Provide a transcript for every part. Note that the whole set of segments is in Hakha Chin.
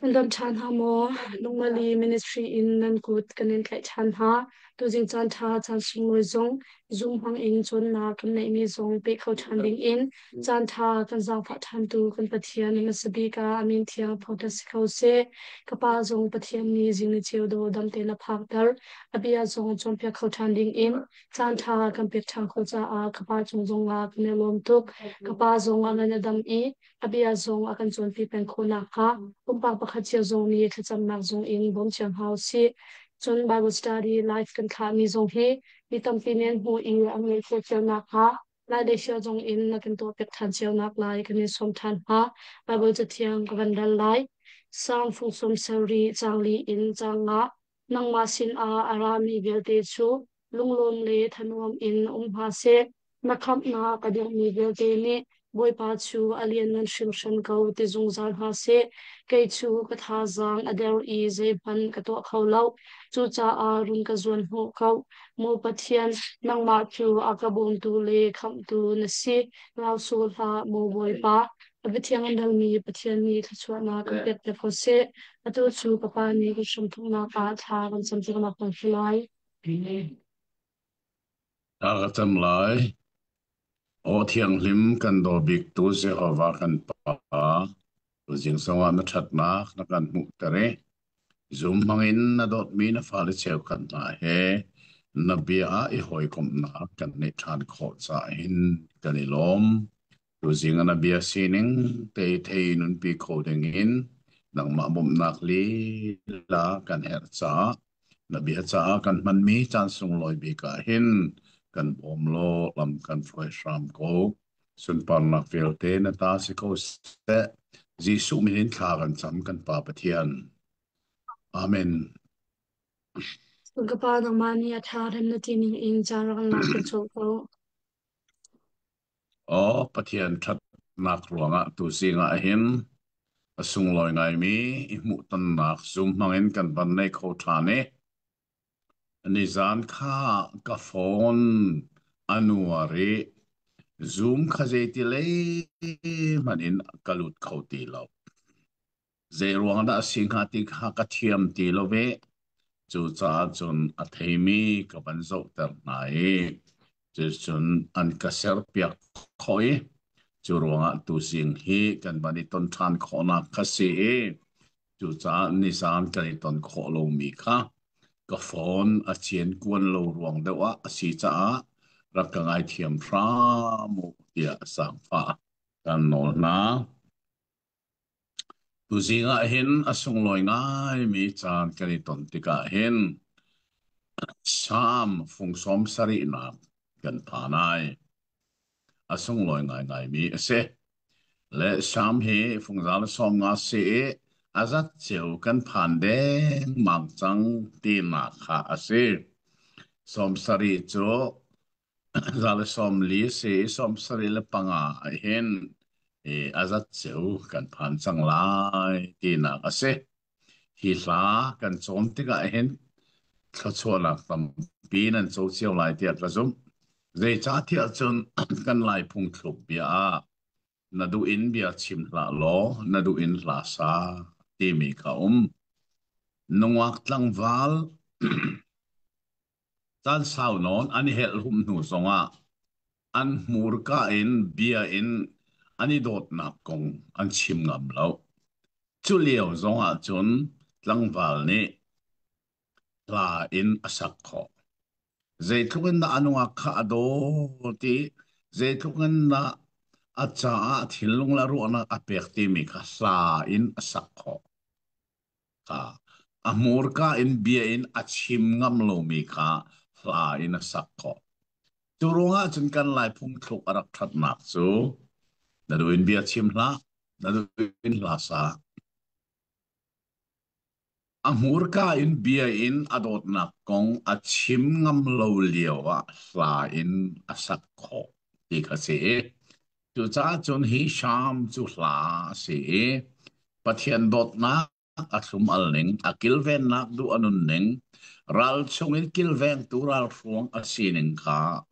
Nan dam ṭhan hna maw? Lungmali Ministry in nan kut kan in tlaih ṭhan hna. Tuzing caan ṭha caan sunglawi zong Zoom hmang in cawnnak kan neihmi zong peh kho ṭhan ding in caan ṭha kan zaangfah ṭhantu kan Pathian hmasa bik ah a min thiang thawngṭhat si ko seh. Ka pa zong Pathian nih zing ni ceu dawh dam tein a phakter. A bia zong cawnpiak kho ṭhan ding in caan ṭha kan pek ṭhan khawh caah ka pa cung zongah kan i lawm tuk. Ka pa zong a ngan a dam i a bia zong a kan cawnpi peng khawh nakhnga pumpak pakhat cio zong nih thlacamnak zong in bawm cio hna u sih. Cun Bible study live kan thlahmi zong hi mi tampi nih an hmuh i an ngaih khawh cio nakhnga Lai lei cio zong in na kan tuahpiak ṭhan cio nak lai kan in sawm ṭhan hna. Bible cathiang ka van rel lai. Sang fung sawm sarih caang li in caang nga nangmah sinah a rami vialte cu lunglawm le thanuam in um hna seh. Na khamhnak a dingmi vialte nih Bawipa cu a lianngan hringhran ko ti zungzal hna seh. Kei cu ka thazaang a der i zeihmanh ka tuah kho lo. Cucaah run ka zuan hnawh ko. Maw Pathian, nangmah cu a ka bawmtu le khamhtu na si. Rau sur hlah, maw Bawipa. A biathiang an halmi Pathian nih thluachuahnak kan pek te ko seh. Atu cu ka Pa nih kan hramthawknak ah thla kan campiaknak kan si lai. Thla ka cam lai. Aw thianghlim kan daw biktu Jehovah kan Pa, tuzing zongah na ṭhatnak na kan hmuhter i zum hmangin na dawtmi na fale cheukhat hna he na bia ah i hawikomhnak kan neih ṭhan khawh caah hin kan i lawm. Tuzing ah na bia sining te thei nunpi kho dingin nangmah bawmhnak lila kan herh caah na bia caah kan hmanmi caan sunglawi bik ah hin kan bawm law lam kan hruai hram ko. Sunparnak vialte na ta si ko seh. Jesuh min in thla kan cam kan Pa Pathian. Amen. Ka Pa nangmah nih a ṭha rem na ti ning in caan rak lak ka cawh ko. Aw Pathian ṭhatnak ruangah tuzing ah hin a sunglawi ngaimi i hmuhtonnak Zoom hmangin kan van nei kho ṭhan i nizan kha ka phone a nuar i Zoom kha zeiti lei hmanh in ka lut kho ti lo. Zeiruang dah a si hnga ti kha ka thiam ti lo ve. Cucaah cun a theimi ka van zohter hna i cucun an ka serpiak khawh i cu ruangah tuzing hi kan van i ton ṭhan khawhnak kha si i cucaah nizan kan i ton khawh lomi kha ka phone a cian kuan lo ruang deuh ah a si caah rak ka ngaithiam hram u tiah zaangfah kan nawl hna. Tuzing ah hin a sunglawi ngaimi caan kan i ton tikah hin Salm fung sawm sarihnak kan phan ai. A sunglawi ngaingaimi a si. Le Salm hi fungzal 50 si i a zat ceu kan phan dengmang cang tinak kha a si. 70 cu 140 si i 75 ahhin i a zat ceu kan phan cang lai tinak a si. Hi hla kan cawn tikah hin thluachuahnak tampi nan co cio lai tiah ka zumh. Zeicahtiah cun kan Lai phungthluk bia ah na duh in bia chim hlah law na duh in hla sa timi kha um. Nungak tlangval Caan sau nawn an i helhhumh hnu zongah an hmurka in bia in an i dawtnak kong an chim ngam lo. Cu lio zongah cun tlangval nih hla in a sak khawh. Zeitluk in dah a nungak kha a dawt i zeitluk in dah a caah thinlung le ruahnak a pek timi kha hla in a sak khawh. Kha a hmurka in bia in a chim ngam lomi kha hla in a sak khawh. Cu ruangah cun kan Lai phungthluk a rak ṭhatnak cu na duh in bia chim hlah, na duh in hla sa. A hmurka in bia in a dawtnak kong a chim ngam lo lio ah hla in a sak khawh ti kha si. Cucaah cun hi Salm cu hla a si i Pathian dawtnak a thlum-al ning, a kilvennak duh a nunning, ral chungin kilvengtu ralhruang a sining kha.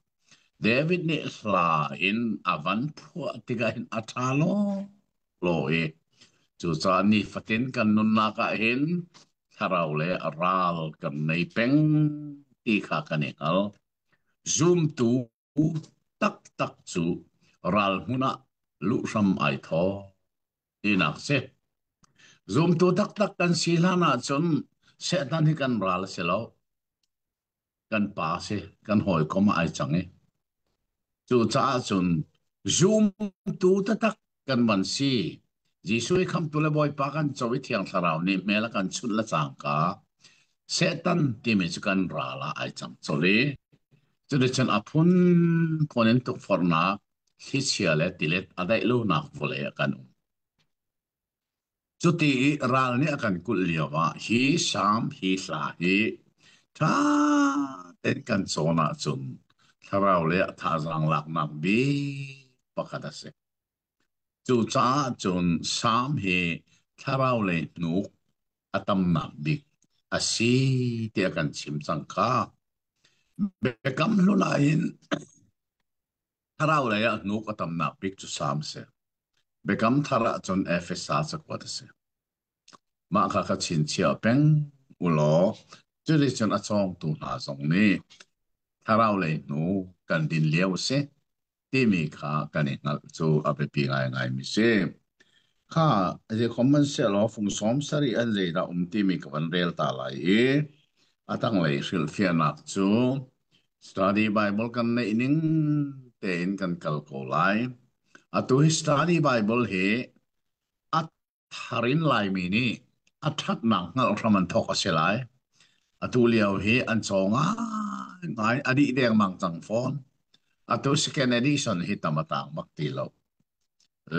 David nih hla in a van phuah tikah hin a ṭha law i cucaah nifatin kan nunnak ah hin thlarau le ral kan nei peng ti kha kan i hngal. Zumtu taktak cu ral hmun ah luh hram ai thaw tinak si. Zumtu taktak kan si hlan ahcun Satan hi kan ral a si lo. Kan pa si, kan hawikom ah ai cang i. Cucaah cun zumtu taktak kan van si. Jesuh i khamtu le Bawipa kan co i Thiang Thlarau nih hmel a kan chunh le cangka Satan timi cu kan ral ah ai cang colh i cuticun a phunphun in tukforhnak, thlichia le tilet a daih lonak vawlei ah kan um. Cuti i ral nih a kan kulh lioah hi Salm hi hla hi ṭha tein kan cawn ahcun thlarau le thazaang laknak bik pakhat a si. Cucaah cun Salm hi thlarau lei hnuk a tamnak bik a si tiah kan chim cang kha. Biakam hlun ahhin thlarau lei ah hnuk a tamnak bik cu Salm a si. Biakam thar ahcun Efesa cakuat a si. Mah kha ka chinchiah peng u law cuticun a cawngtu hna zong nih thlarau lei hnu kan din lio a si timi kha kan i hngalh cu a biapi ngaingaimi si. Kha zeikhom hmanhsehlaw fung 70 an zeidah um timi ka van rel ta lai i a tanglei hrilhfiahnak cu Study Bible kan neih ning tein kan kal ko lai. Atu hi Study Bible hi a thar in Laimi nih a ṭhatnak hngalh hram an thawk a si lai. Atu lio hi an caw ngaingai, a dih dengmang cang fawn. Atu second edition hi tam a tang bak ti lo.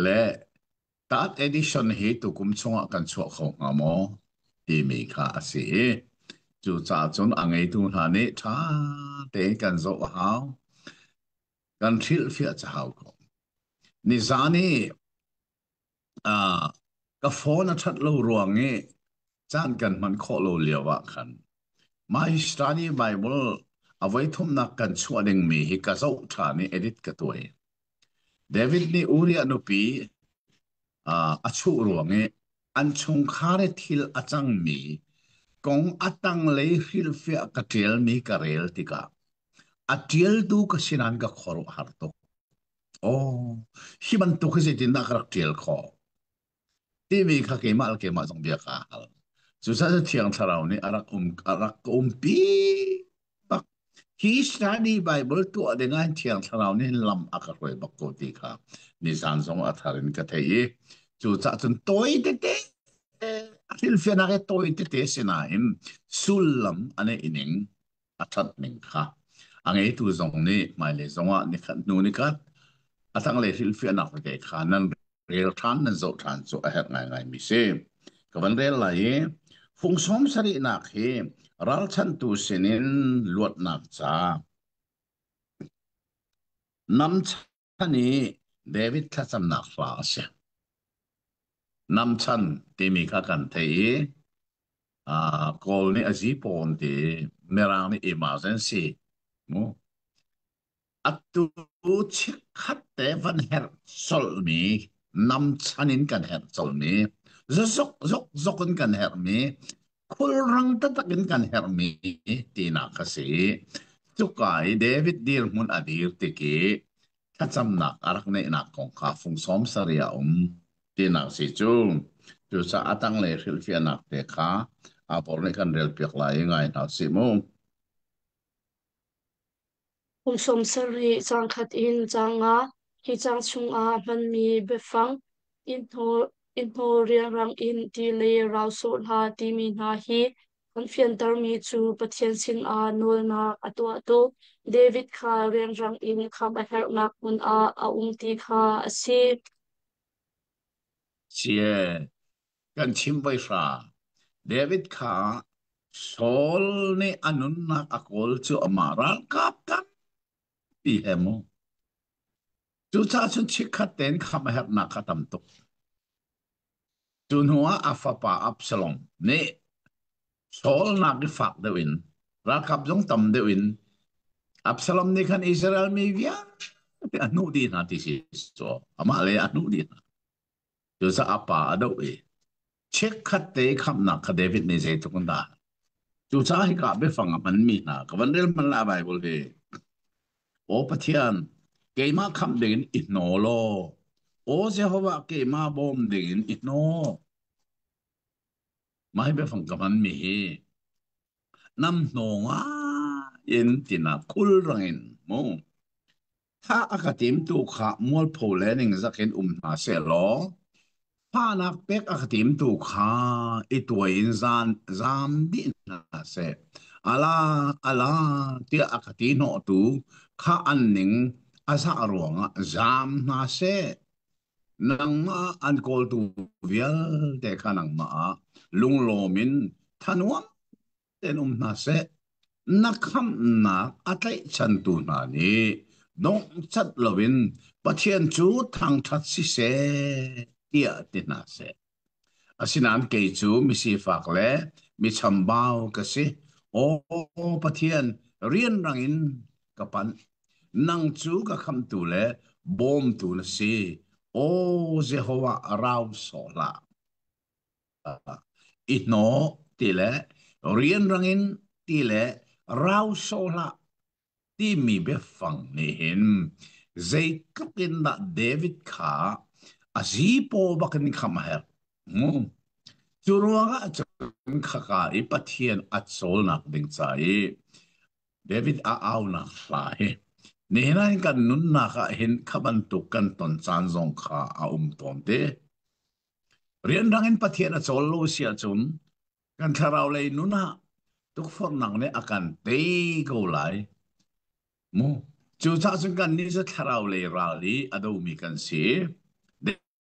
Le third edition hi tukum chungah kan chuah kho hnga maw timi kha a si i cucaah cun a ngeitu hna nih ṭha tein kan zoh a hau. Kan hrilhfiah ca hau ko. Nizan i ka phone a ṭhat lo ruang i caan kan hman khawh lo lio ah khan mah hi study Bible a voithumnak kan chuah dingmi hi ka zoh ṭhan i edit ka tuai. David nih Uriah nupi a chuh ruang i an chungkhar i thil a cangmi kong a tanglei hrilhfiah ka ṭialmi ka rel tikah a ṭialtu ka sinain ka khuaruahhar tuk. Oh, hi bantuk hi zeitindah ka rak ṭial khawh? Timi kha keimah le keimah zong bia kaa hal. Cucaah Thiang Thlarau nih a rak um a rak ka umpi bak. Hi study Bible tuah ding ah Thiang Thlarau nih lam a ka hruai bak ko ti kha nizan zong a thar in ka thei i cucaah cun tawi tete a hrilhfiahnak hi tawi tete sinain sullam a neih ning a ṭhat ning kha a ngeitu zong nih hmailei zongah nikhat hnu nikhat a tanglei hrilhfiahnak tete kha nan rel ṭhan nan zoh ṭhan cu a herh ngaingaimi si. Ka van rel lai i fung 70nak hi ralchanhtu sinin luatnak ca namchan i David thlacamnak hla a si. Namchan timi kha kan theih i Kawl nih a zipawn ti Mirang nih emergency mu atu chikkhat te van herh colhmi namchan in kan herh colhmi zok zok zok in kan herhmi khulrang taktak in kan herhmi tinak a si. Cuka i David dirhmun a dir tik i thlacamnak a rak neihnak kong kha fung 70 a um tinak si cu. Cucaah a tanglei hrilhfiahnak te kha Apol nih kan relpiak lai i ngai hna sih mu. Kum 70 caang khat in caang nga, hi caang chungah hmanmi biafang innhnaw rianrang in ti le rau sawh hlah timi hna hi An fiantermi cu Pathian sinah nawlnak a tuahtu David kha rianrang in khamh a herhnak hmun ah a um ti kha a si. Cie, kan chim voi hra. David kha Saul nih a nunnak a kawl cu amah ralkap tampi he mu. Cucaah cun chikkhat tein khamh a herhnak kha tam tuk. Cu hnuah a fapa Absalom nih Saul nak i fak deuh in ralkap zong tam deuh in Absalom nih khan Israel mi vialte a hnuh dih hna ti si so amah le a hnuh dih hna. Cucaah a pa a doh i chikkhat te khamhnak kha David nih zeitluk in dah. Cucaah hika biafang a hmanmi hna ka van rel hmanh la Bible hi. Aw Pathian, keimah khamh dingin i hnaw law, Aw Jehovah, keimah bawm dingin i hnaw. Mah hi biafang ka hmanmi hi nam hnaw ngai in tinak khulrang in mu. Thah a ka timtu kha mualpho le ningzak in um hna sehlaw, fahnak pek a ka timtu kha i tuai in zan, zaam dih hna seh. Ala, ala, tiah a ka ti hnawhtu kha an ning a zah ruangah zaam hna seh. Nangmah an kawltu vialte kha nangmah ah lunglawm in thanuam tein um hna seh. Na khamhnak a tlaihchantu hna nih donghcat loin Pathian cu thangṭhat siseh tiah ti hna seh. Asinain kei cu misifak le michambau ka si. Aw Pathian, rianrang in ka panh. Nang cu ka khamhtu le bawmtu na si. Aw Jehovah, rau sawh hlah. I hnawh ti le rianrang in ti le rau sawh hlah timi biafang nih hin zeitluk in dah David kha a zipaw bakin khamh a herh. Mu. Cu ruangah cun khaka i Pathian a cawlnak ding ca i David a aunak hla hi nihin ah hin kan nunnak ah hin kha bantuk kan ton caan zong kha a um tawn te. Rianrang in Pathian a cawl lo si ahcun kan thlarau lei nun ah tukforhnak nih a kan tei ko lai. Mu. Cucaah cun kan nih cu thlarau lei ral i a domi kan si.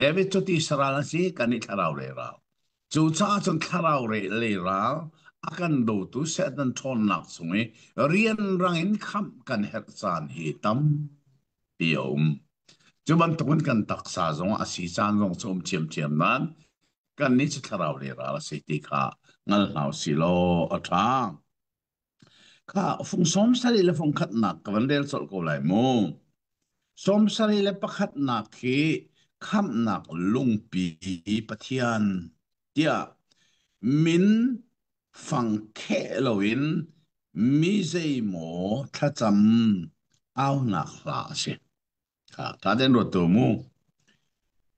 David cu tisa ral a si, kan nih thlarau lei ral. Cucaah cun thlarau lei ral a kan dotu Satan ṭhawnnak chung i rianrang in khamh kan herh caan hi tampi a um. Cu bantukin kan taksa zong a si caan zong cu um ṭhiamṭhiam nain kannih cu thlarau le ral a si ti kha hngal hna usih law a ṭha. Kha fung sawm sarih le fung khatnak ka van rel colh ko lai mu. Sawm sarih le pakhatnak hi khamhnak lungpi Pathian tiah min fang kheh loin mi zeimaw thlacam aunak hla a si. Kha ṭha tein ruat tu mu.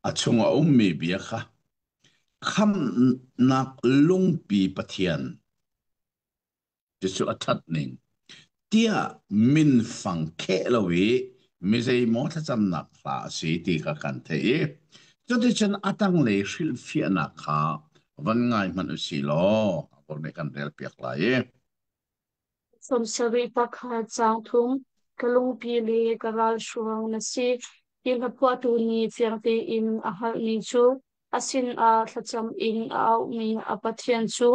A chung a ummi bia kha khamhnak lungpi Pathian cucu a ṭhat ning tiah minfang kheh lo i mi zeimaw thlacamnak hla a si ti kha kan theih i cuticun a tanglei hrilhfiahnak kha van ngai hmanh u si law a nih kan relpiak lai i Sawmsarih pakhat caang thum, ka lungpi le ka ralhruang na si. Hi hlaphuahtu nih fiang tein a hngalhmi cu a sinah thlacam in a auhmi a Pathian cu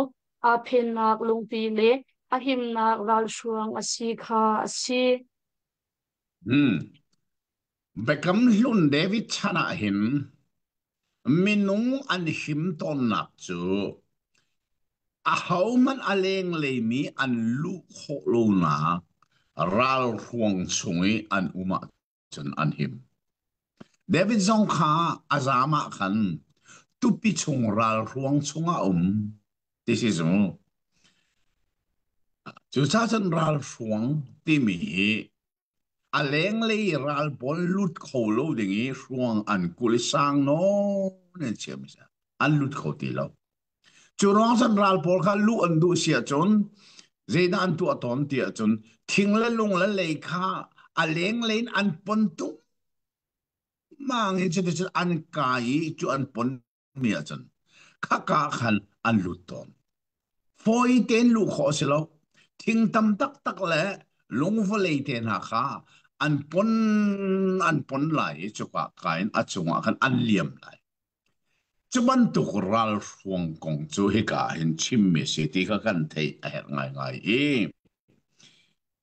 aa phennak lungpi le a himnak ralhruang a si kha a si. Hmm. Biakam hlun David chan ah hin minung an him tawnnak cu ahohmanh a lenglei mi an luh khawh lonak ralhruang chung i an um ahcun an him. David zong kha a zaam ah khan tupi chung ralhruang chungah a um ti si cu. Cucaah cun ralhruang timi hi A lenglei ral pawl lut kho lo ding i hruang an kulh i sang nawn in chiam a si. An lut kho ti lo. Cu ruang cun ral pawl kha luh an duh si ahcun zeidah an tuah tawn ti ahcun thing le lung le lei kha a lenglei in an pon tung mang in cuticun an kai i cu an pon mi ahcun khaka khan an lut tawn. Fawi tein luh khawh a si lo. Thing tam taktak le lung vawlei te hna kha an pon an pon lai i cuka ka in a cungah khan an liam lai. Cu bantuk ralhruang kong cu hika hin chimmi si ti kha kan theih a herh ngaingai i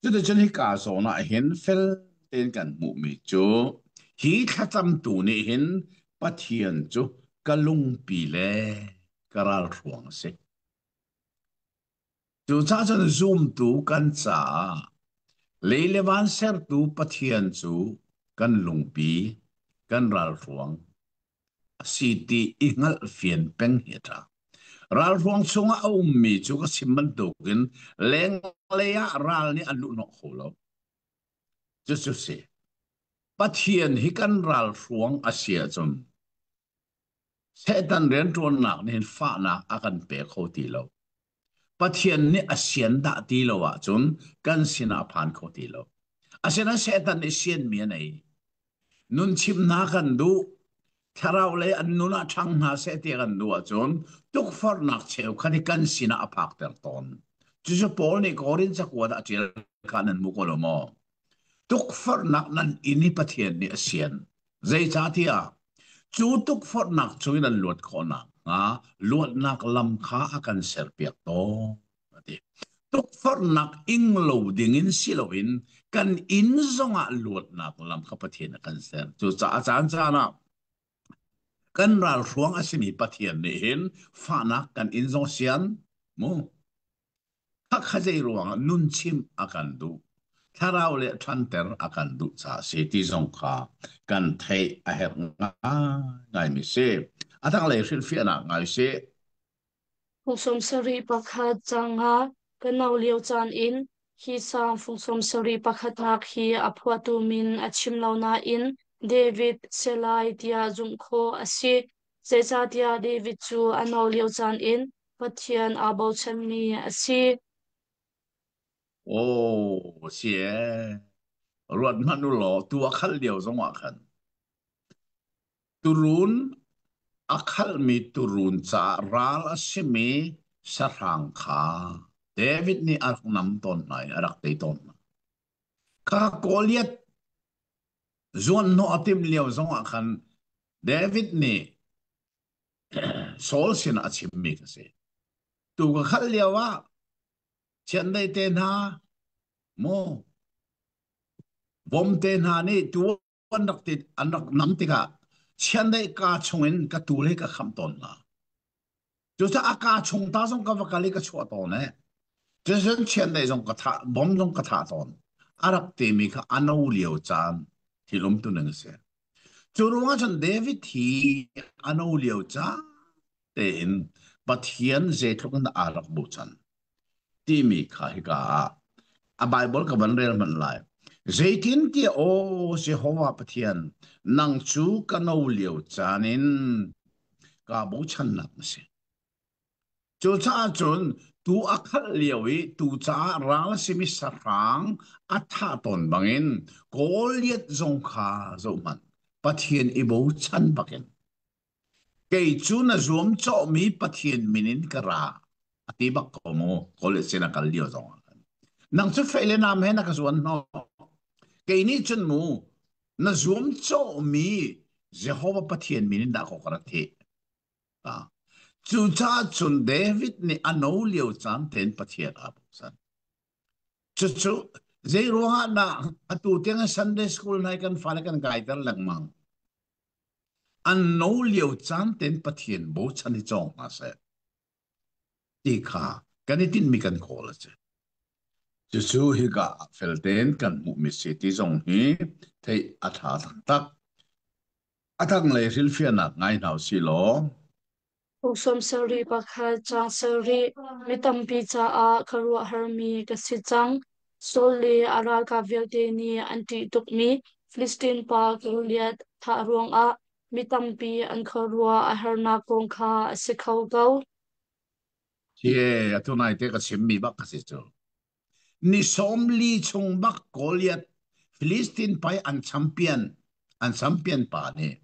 Cuticun hika zawn ah hin fel tein kan hmuhmi cu hi thlacamtu nih hin Pathian cu ka lungpi le ka ralhruang a si. Cucaah cun zumtu kan caah. Lei le van sertu Pathian cu kan lungpi, kan ralhruang a si ti i hngalhfian peng hi a ṭha. Ralhruang chungah a ummi cu ka chim bantukin lenglei ah ral nih an luhhnawh kho lo. Cucu si. Pathian hi kan ralhruang a si ahcun Satan rianṭuannak nih hin fahnak a kan pe kho ti lo. Pathian nih a sian dah ti lo ahcun kan sinah a phan kho ti lo. Asinain Satan nih sianmi a nei. Nun chimh hna kan duh, thlarau lei an nun ah ṭhang hna seh ti kan duh ahcun tukforhnak cheukhat hi kan sinah a phakter tawn. Cucu Paul nih Korin cakuat ah a ṭial kha nan hmu ko lo maw? Tukforhnak nan inn i Pathian nih a sian. Zeicahtiah cu tukforhnak chungin an luat khawh nakhnga luatnak lam kha a kan serpiak tawn. A ti. Tukforhnak ing lo dingin si loin kan inn zongah luatnak lam kha Pathian a kan ser. Cucaah caan caan ah kan ralhruang a simi Pathian nih hin fahnak kan inn zong sian mu Khakha zei ruangah nun chimh a kan duh, thlarau le ṭhanter a kan duh caah si ti zong kha kan theih a herh ngaingaimi si. A tanglei hrilhfiahnak ngai si. Fung 71 canga ka no lio caan in hi sang fung 71nak hi a phuahtu min a chim lo nain David Selai tiah zumh khawh a si. Zeicahtiah David cu a no lio caan in Pathian aa bochanmi a si. Aw, si ee. Ruat hmanh u law tu a khalh lio zongah khan turun a khalhmi turun caah ral a simi sahrang kha David nih a rak nam tawn hna i a rak tei tawn hna. Kha Goliath zuanhnawh a timh lio zongah khan David nih Saul sinah a chimmi ka si. Tu ka khalh lio ah chiandeih te hna mu vom te hna nih tu an rak ti an rak nam tikah chiandeih ka chungin ka tu le ka khamh tawn hna. Cucaah a ka chung ta zong ka va kal i ka chuah tawn eh. Cucun chiandeih zong ka thah, bom zong ka thah tawn. A rak timi kha a no lio caan thil umtu ning a si. Cu ruangah cun David hi a no lio caan tein Pathian zeitluk in dah aa rak bochan timi kha hika ah a Baibal ka van rel hmanh lai. Zeitintiah aw Jehovah Pathian, nang cu ka no lio caan in kaa bochannak na si. Cucaah cun tuu a khalh lio i tuu caah ral a simi sahrang a thah tawn bangin Goliath zong kha zohhmanh, Pathian i bochan bakin. Kei cu na zuamcawhmi Pathian min in ka ra, a ti bak ko mu, Goliath sin a kal lio zong ah khan. Nang cu fei le nam he na ka zuan hnawh. Kei nih cun mu, na zuamcawhmi Jehovah Pathian min in dah kaw ka rat hih. Cucaah cun David nih a no lio caan tein Pathian aa bochan. Cucu zei ruangah dah atu tiang Sunday school hna kan fale kan kaiter lengmang. An no lio caan tein Pathian bochan i cawng hna seh ti kha kan i tinhmi kan kawl a si. Cucu hika ah fel tein kan hmuhmi si ti zong hi theih a ṭha taktak. A tanglei hrilhfiahnak ngai hna usih law. Kum 71 caang sarih mi tampi caah khuaruahharmi ka si cang. Saul le a ralkap vialte nih an ṭih tukmi Filistin pa Goliath thah ruangah mi tampi an khuaruah a harnak kong kha a si kho ko. Cie, atu nai te ka chimmi bak ka si cu. Ni 40 chung bak Goliath Filistin pai an champion an champion pa nih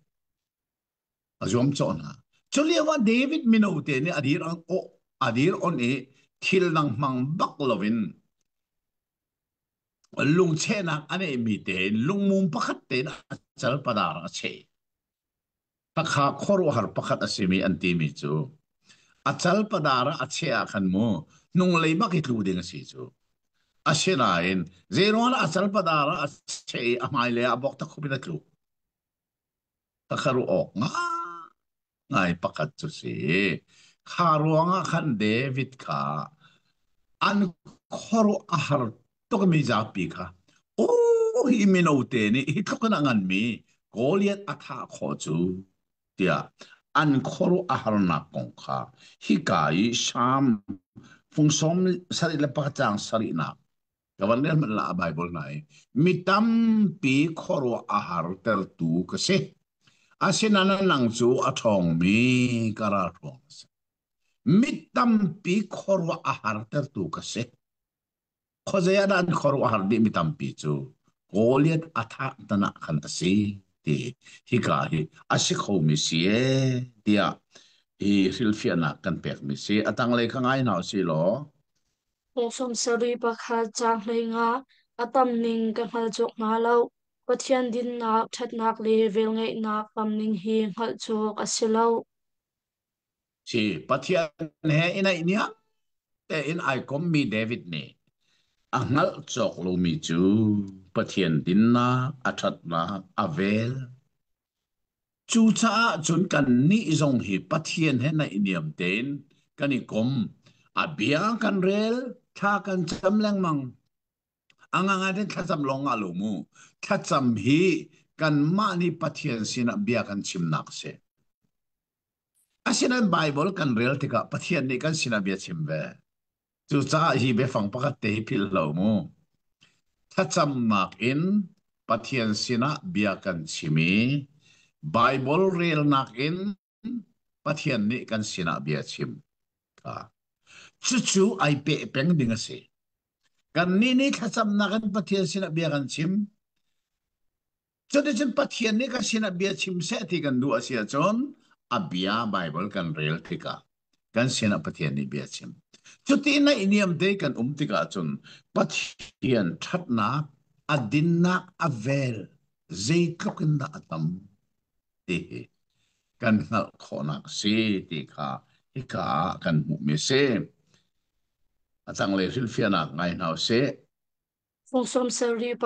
a zuamcawh hna. Cu lio ah David mino te nih a dir a dir on i thil dang hmang bak loin lungchehnak a neihmi tein lungmum pakhat tein a cal padar a cheh. Khakha khuaruahhar pakhat a simi an timi cu a cal padar ah a cheh ah khan mu hnunglei bak i tlu ding a si cu. Asinain zeiruangah a cal padar ah a cheh i a hmailei ah a bawk takhup in a tlu. Khakha ruah awk ngai pakhat cu si. Kha ruangah khan David kha an khuaruah a har tukmi zapi kha. Aw, hi mino te nih hi tluk in a nganmi Goliath a thah khawh cu tiah an khuaruah a harnak kong kha hika i Salm fung 71 caang sarihnak ka van rel hmanh la a Bible hna i mi tampi khuaruah a hartertu ka si. Asinain nang cu a ṭhawngmi ka ralhruang na si. Mi tampi khuaruah a hartertu ka si. Khuazei ah dah an khuaruahhar dih mi tampi cu Goliath a thah tan ah khan a si ti hika hi a si khomi si ee tiah hi hrilhfiahnak kan pekmi si. A tanglei kha ngai hna usih law. Phung 71 caang 15 a tam ning ka hngal cawk hna lo. Pathian dinnak, ṭhatnak le velngeihnak tam ning hi hngalh cawk a si lo. Si Pathian he i naihniam tein ai kommi David nih a hngalh cawk lomi cu Pathian dinnak, a ṭhatnak, a vel. Cucaah cun kannih zong hi Pathian he naihniam tein kan i kom. A bia kan rel, thla kan cam lengmang. A ngangai in thlacam lawng ah lo mu. Thlacam hi kanmah nih Pathian sinah bia kan chimnak a si. Asinain Baibal kan rel tikah Pathian nih kan sinah bia chim ve. Cucaah hi biafang pakhat te hi philh lo mu. Thlacamnak in Pathian sinah bia kan chim i Baibal relnak in Pathian nih kan sinah bia chim. Cucu ai peh peng ding a si. Kannih nih thlacamnak in Pathian sinah bia kan chim. Cuticun Pathian nih kan sinah bia chim seh ti kan duh a si ahcun a bia Baibal kan rel tikah kan sinah Pathian nih bia chim. Cuti naihniam te kan um tikah cun Pathian ṭhatnak, a dinnak, a vel zeitluk in dah a tam ti hi kan hngalh khawhnak a si ti kha hika ah kan hmuhmi a si. A tanglei hrilhfiahnak ngai hna usih. Fung 71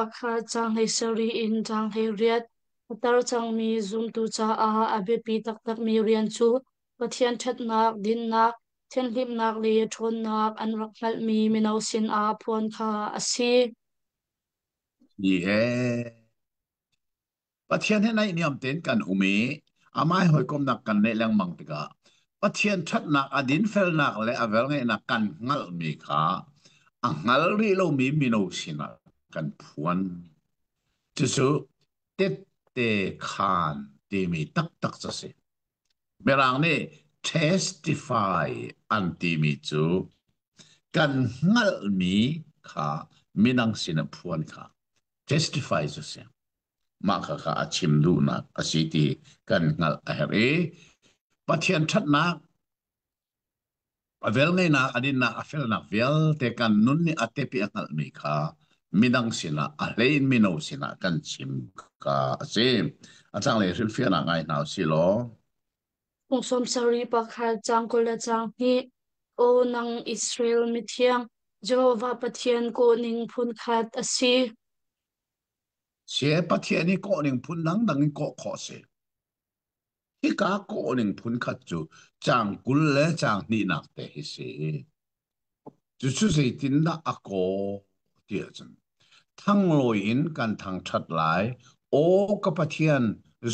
caang 17 in caang 18 A tar cangmi zumtu caah a biapi taktakmi rian cu Pathian ṭhatnak, dinnak, thianhlimnak le ṭhawnnak an rak hngalhmi mino sinah phuan kha a si. Ni he Pathian he naihniam tein kan um i amah he hawikomhnak kan neih lengmang tikah Pathian ṭhatnak, a dinfelnak le a velngeihnak kan hngalhmi kha a hngal rih lomi mino sinah kan phuan. Cucu tette khaan timi taktak cu a si. Mirang nih testify an timi cu kan hngalhmi kha midang sinah phuan kha testify cu a si. Mah khakha a chim duhnak a si ti kan hngalh a herh i Pathian ṭhatnak, a velngeihnak, a dinnak, a felnak vialte kan nun nih a tepi a hngalhmi kha midang sinah, a hlei in mino sinah kan chim kha a si. A tanglei hrilhfiahnak ngai hna usih law. Phung 71 caang 20 le caang hnih Aw nang Israel mithiang, Jehovah Pathian kawhning phunkhat a si. Sie Pathian i kawhning phun dangdang in kawh khawh a si. Hika kawhning phun khat cu caang 20 le caang hnihnak te hi si. Cucu zeitindah a kaw ti ahcun thanglawi in kan thangṭhat lai. Aw ka Pathian,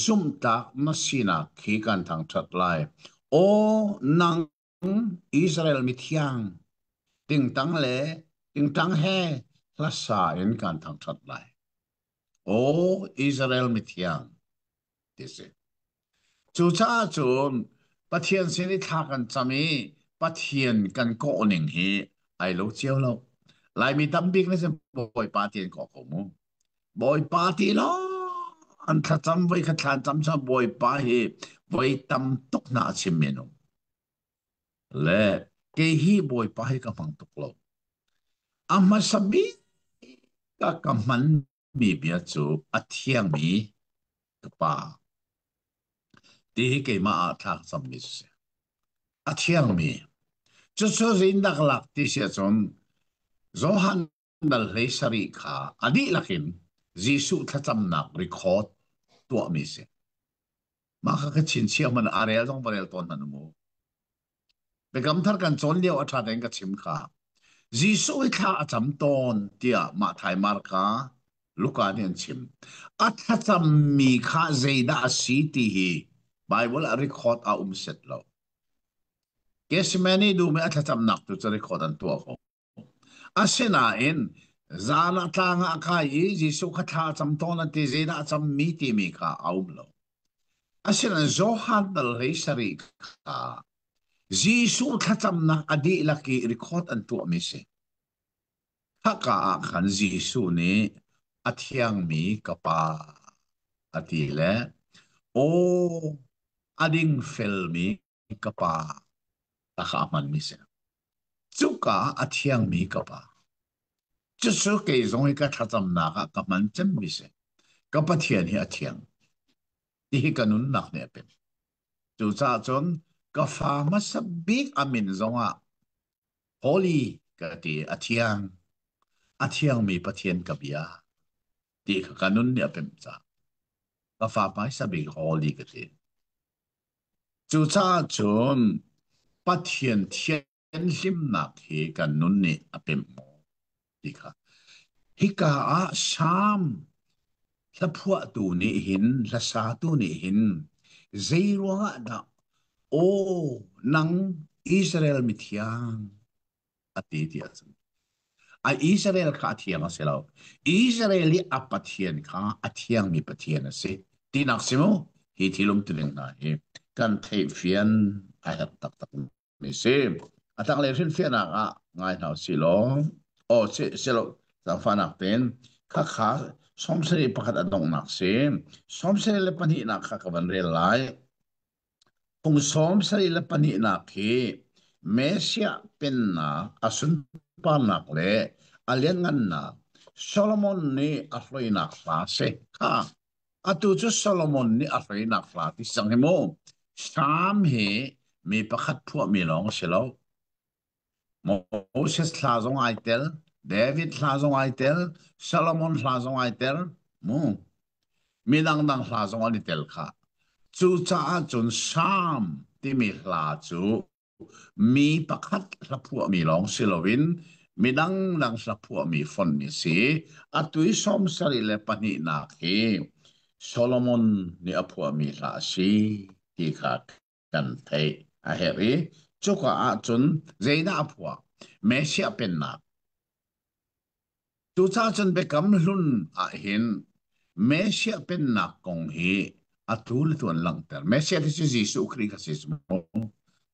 zumhtlak na sinak khi kan thangṭhat lai. Aw nang Israel mithiang, tingtang le tingtang he hlasa in kan thangṭhat lai. Aw Israel mithiang, ti si. Cucaah cun Pathian sin i thla kan cam i Pathian kan kawh ning hi ai lo cio lo. Laimi tambik nih cun Bawipa ti an kawh ko mu. Bawipa ti lawng an thlacam voi khat thla an cam cang Bawipa hi voi tam tuk hna a chim men um. Le kei hi Bawipa hi ka hmang tuk lo. A hmasa bik ka ka hmanmi bia cu a thiangmi ka pa ti hi keimah ah thlak cammi si. A thiangmi. Cucu zindak lak ti si ahcun Johan dal 17 kha a dihlak in Jesuh thlacamnak record tuahmi si. Mah kha ka chinchiah hmanh a rel zong va rel tawn hmanh mu. Biakam thar kan cawn lio a ṭha tein ka chim kha. Jesuh hi thla a cam tawn tiah Matthai Marka. Luka nih an chim. A thlacammi kha zeidah a si ti hi Bible ah record a um set lo. Gethsemane dum i a thlacamnak tu cu record an tuah ko. Asinain zan ah tlang ah a kai i Jesuh kha thla a cam tawn an ti zeidah a cammi timi kha a um lo. Asinain Johan dal hlei sarih kha Jesuh thlacamnak a dihlak i record an tuahmi si. Khaka ah khan Jesuh nih a thiangmi ka Pa a ti le aw a dingfelmi ka Pa ta kha a hmanmi si. Cuka ah a thiangmi ka Pa. Cucu kei zong hi ka thlacamnak ah ka hman cemmi si. Ka Pathian hi a thiang. Tihi ka nunnak nih a pek. Cucaah cun ka fa hmasa bik a min zongah Holy ka ti a thiang. A thiangmi Pathian ka bia ti kha ka nun nih a pemh caah ka fa hmaisa bik Holy ka ti. Cucaah cun Pathian thianhlimnak hi kan nun nih a pemh maw ti kha. Hika ah Salm hlaphuahtu nih hin, hlasatu nih hin zei ruangah dah aw nang Israel mithiang a ti ti ahcun a Israel kha a thiang a si lo. Israel i a Pathian kha a thiangmi Pathian a si. Tinak si mu, hi thil umtuning hna hi kan theihfian a herh taktak mi si. A tanglei hrilhfiahnak ah ngai hna usih law, aw si, si lo, zaangfahnak tein, khakha 71 a donghnak si. 72 kha ka van rel lai. Phung 72 hi Messiah pennak a sunparnak le a lianngannak Solomon nih a hruainak hla si kha. Atu cu Solomon nih a hruainak hla ti cang hi mu. Salm hi mi pakhat phuahmi lawng a si lo. Moses thla zong ai tel, David thla zong ai tel, Solomon hla zong ai tel, mu. Mi dangdang hla zong an i tel kha. Cucaah cun Salm timi hla cu mi pakhat hla phuahmi lawng si loin mi dangdang hla phuahmi fonhmi si. Atu i 72 hi Solomon nih a phuahmi hla a si ti kha kan theih a herh i cuka ahcun zeidah a phuah? Messiah pennak. Cucaah cun Biakam Hlun ahhin Messiah pennak kong hi atu le tu an langhter. Messiah ti cu Jesuh Khrih kha si mu.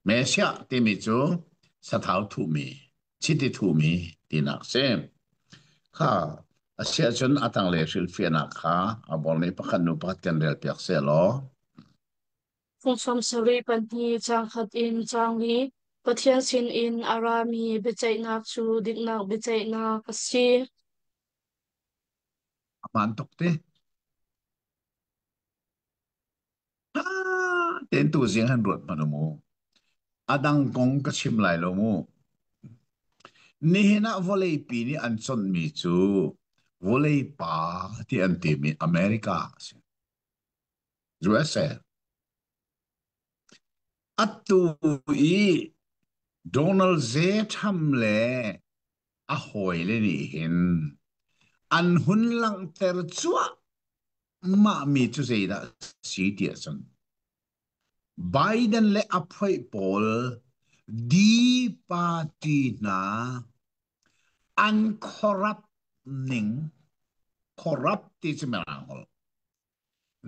Messiah timi cu sathau thuhmi, chiti thuhmi tinak si. Kha a si ahcun a tanglei hrilhfiahnak kha a bor nih pakhat nu pakhat kan relpiak sehlaw. Phung 72 caang khat in caang li Pathian sinin a rami biaceihnak cu diknak biaceihnak a si. A hmaan tuk ti. Ṭha tein tuzing han ruat hmanh u mu. A dang kong ka chim lai lo mu. Nihin ah vawleipi nih an chawnhmi cu vawlei pa ti an timi America a si. USA. Atu i Donald J. Trump le a hawile nih hin an hun langhter cuahmahmi cu zeidah si ti ahcun Biden le a phoih pawl D party hna an corrupt ning corrupt ti cu mirang holh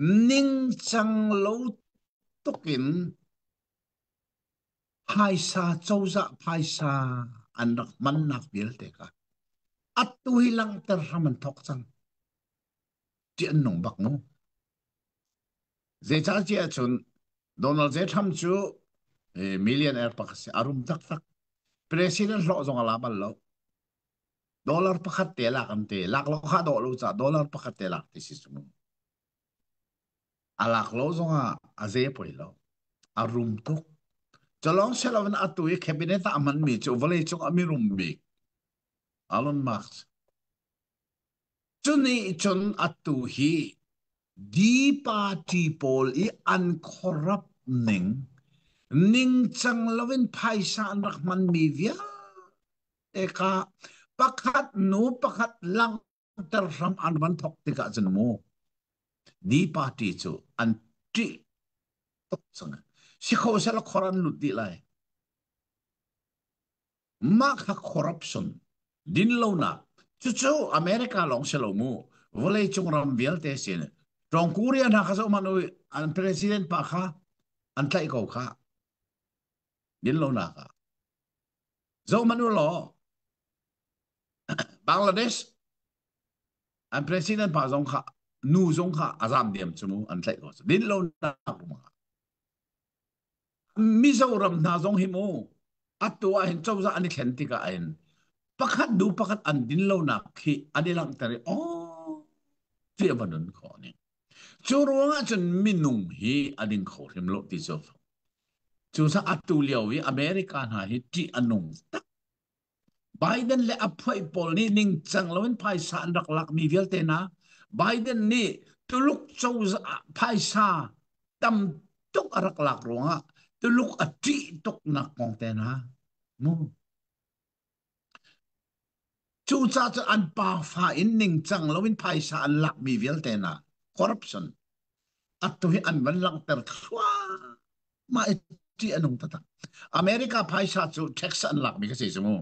Ningcang lo tuk in phaisa cozah phaisa an rak hmannak vialte kha atu hi langhter hram an thawk cang. Ti an nung bak mu. Zeicahtiah cun Donald J. Trump cu millionaire pakhat si, a rum taktak. President hlawh zong a la bal lo. Dollar pakhat te lak an te. Lak lo kha dawh lo ca dollar pakhat te lak ti si cu. A lak lo zongah a ze poi lo. A rum tuk. Calong siloin atu i cabinet ah a hmanmi cu vawleicung ah mirum bik Elon Musk. Cunih cun atu hi D party pawl i an corrupt ning ningcang loin phaisa an rak hmanmi vialte kha pakhat nu pakhat lang. langhter hram an van thok tikah cun mu D party cu an ṭih tuk cang. Si kho seh law khor an lut dih lai. Mah kha corruption dinlonak cucu America lawng si lo mu vawleicung ram vialte sin Tawng Korea hna kha zoh hmanh u an president pa kha an tlaih ko kha dinlonak ah zoh hmanh u law Bangladesh an president pa zong kha nu zong kha a zam diam cu mu an tlaih ko dinlonak ruangah Mizoram hna zong hi mu atu ah hin cozah an i thlen tikah hin pakhat du pakhat an din lonak khi an i langhter i aw ti a va nun khawh ni. Cu ruangah cun minung hi a ding kho hrim lo ti cu. Cucaah atu lio i America hna hi ṭih a nung tak. Biden le a phuai pawl nih ningcang loin phaisa an rak lakmi vialte hna Biden nih Tuluk cozah phaisa tam tuk a rak lak ruangah Tuluk a ṭih tuknak kong te hna mu. Cucaah cun an pafa in ningcang loin phaisa an lakmi vialte hna corruption atu hi an van langhter thluahmah i ṭih a nung taktak. America phaisa cu tax an lakmi ka si cu mu.